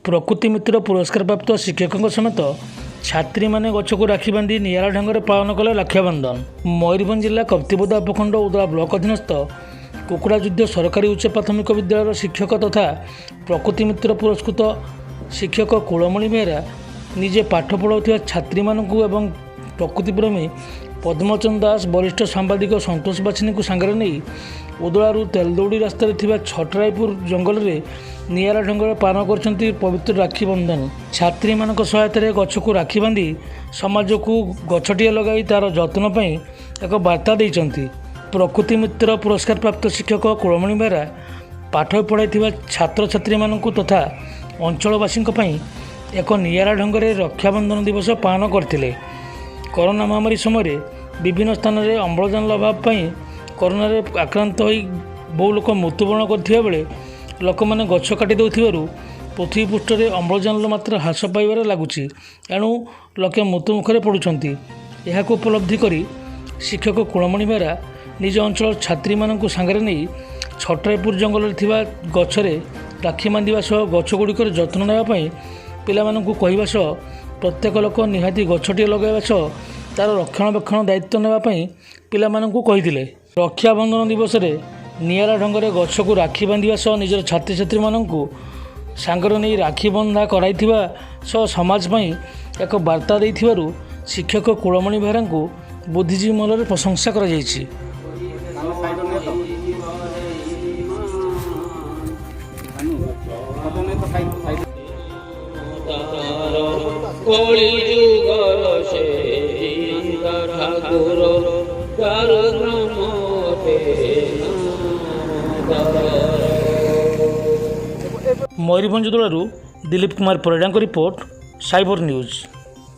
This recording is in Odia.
ପ୍ରକୃତି ମିତ୍ର ପୁରସ୍କାରପ୍ରାପ୍ତ ଶିକ୍ଷକଙ୍କ ସମେତ ଛାତ୍ରୀମାନେ ଗଛକୁ ରାକ୍ଷୀ ବାନ୍ଧି ନିଆରା ଢଙ୍ଗରେ ପାଳନ କଲେ ରକ୍ଷାବନ୍ଧନ। ମୟୂରଭଞ୍ଜ ଜିଲ୍ଲା କପ୍ତିପଦା ଉପଖଣ୍ଡ ଉଦଳା ବ୍ଲକ ଅଧୀନସ୍ଥ କୁକୁଡ଼ାଯୁଦ୍ଧ ସରକାରୀ ଉଚ୍ଚ ପ୍ରାଥମିକ ବିଦ୍ୟାଳୟର ଶିକ୍ଷକ ତଥା ପ୍ରକୃତି ମିତ୍ର ପୁରସ୍କୃତ ଶିକ୍ଷକ କୁଳମଣି ବେହେରା ନିଜେ ପାଠ ପଢ଼ାଉଥିବା ଛାତ୍ରୀମାନଙ୍କୁ ଏବଂ ପ୍ରକୃତିପ୍ରେମୀ ପଦ୍ମଚନ୍ଦ ଦାସ, ବରିଷ୍ଠ ସାମ୍ବାଦିକ ସନ୍ତୋଷ ବାଛିନୀଙ୍କୁ ସାଙ୍ଗରେ ନେଇ ଉଦଳାରୁ ତେଲଦୌଡ଼ି ରାସ୍ତାରେ ଥିବା ଛଟରାଇପୁର ଜଙ୍ଗଲରେ ନିଆରା ଢଙ୍ଗରେ ପାଳନ କରିଛନ୍ତି ପବିତ୍ର ରାକ୍ଷୀ ବନ୍ଧନ। ଛାତ୍ରୀମାନଙ୍କ ସହାୟତାରେ ଗଛକୁ ରାକ୍ଷୀ ବାନ୍ଧି ସମାଜକୁ ଗଛଟିଏ ଲଗାଇ ତା'ର ଯତ୍ନ ପାଇଁ ଏକ ବାର୍ତ୍ତା ଦେଇଛନ୍ତି। ପ୍ରକୃତି ମିତ୍ର ପୁରସ୍କାରପ୍ରାପ୍ତ ଶିକ୍ଷକ କୁଳମଣି ବେହେରା ପାଠ ପଢ଼ାଇଥିବା ଛାତ୍ରଛାତ୍ରୀମାନଙ୍କୁ ତଥା ଅଞ୍ଚଳବାସୀଙ୍କ ପାଇଁ ଏକ ନିଆରା ଢଙ୍ଗରେ ରକ୍ଷାବନ୍ଧନ ଦିବସ ପାଳନ କରିଥିଲେ। କରୋନା ମହାମାରୀ ସମୟରେ ବିଭିନ୍ନ ସ୍ଥାନରେ ଅମ୍ଳଜାନର ଅଭାବ ପାଇଁ କରୋନାରେ ଆକ୍ରାନ୍ତ ହୋଇ ବହୁ ଲୋକ ମୃତ୍ୟୁବରଣ କରିଥିବା ବେଳେ ଲୋକମାନେ ଗଛ କାଟି ଦେଉଥିବାରୁ ପୃଥିବୀ ପୃଷ୍ଠରେ ଅମ୍ଳଜାନର ମାତ୍ରା ହ୍ରାସ ପାଇବାରେ ଲାଗୁଛି। ଏଣୁ ଲୋକେ ମୃତ୍ୟୁମୁଖରେ ପଡ଼ୁଛନ୍ତି। ଏହାକୁ ଉପଲବ୍ଧି କରି ଶିକ୍ଷକ କୁଳମଣି ବେହେରା ନିଜ ଅଞ୍ଚଳର ଛାତ୍ରୀମାନଙ୍କୁ ସାଙ୍ଗରେ ନେଇ ଛଟରାଇପୁର ଜଙ୍ଗଲରେ ଥିବା ଗଛରେ ରାକ୍ଷୀ ବାନ୍ଧିବା ସହ ଗଛଗୁଡ଼ିକର ଯତ୍ନ ନେବା ପାଇଁ ପିଲାମାନଙ୍କୁ କହିବା ସହ ପ୍ରତ୍ୟେକ ଲୋକ ନିହାତି ଗଛଟିଏ ଲଗାଇବା ସହ ତା'ର ରକ୍ଷଣାବେକ୍ଷଣ ଦାୟିତ୍ୱ ନେବା ପାଇଁ ପିଲାମାନଙ୍କୁ କହିଥିଲେ। ରକ୍ଷାବନ୍ଧନ ଦିବସରେ ନିଆରା ଢଙ୍ଗରେ ଗଛକୁ ରାକ୍ଷୀ ବାନ୍ଧିବା ସହ ନିଜର ଛାତ୍ରଛାତ୍ରୀମାନଙ୍କୁ ସାଙ୍ଗରେ ନେଇ ରାକ୍ଷୀ ବନ୍ଧା କରାଇଥିବା ସହ ସମାଜ ପାଇଁ ଏକ ବାର୍ତ୍ତା ଦେଇଥିବାରୁ ଶିକ୍ଷକ କୁଳମଣି ବେହେରାଙ୍କୁ ବୁଦ୍ଧିଜୀବୀ ମହଲରେ ପ୍ରଶଂସା କରାଯାଇଛି। କଳି ଯୁଗର ସେ ଠାକୁର ଦାରୁ ବ୍ରହ୍ମ ନାମ। ମୟୂରଭଞ୍ଜ ଦଳରୁ ଦିଲ୍ଲୀପ କୁମାର ପରିଡ଼ାଙ୍କ ରିପୋର୍ଟ, ସାଇବର ନ୍ୟୁଜ୍।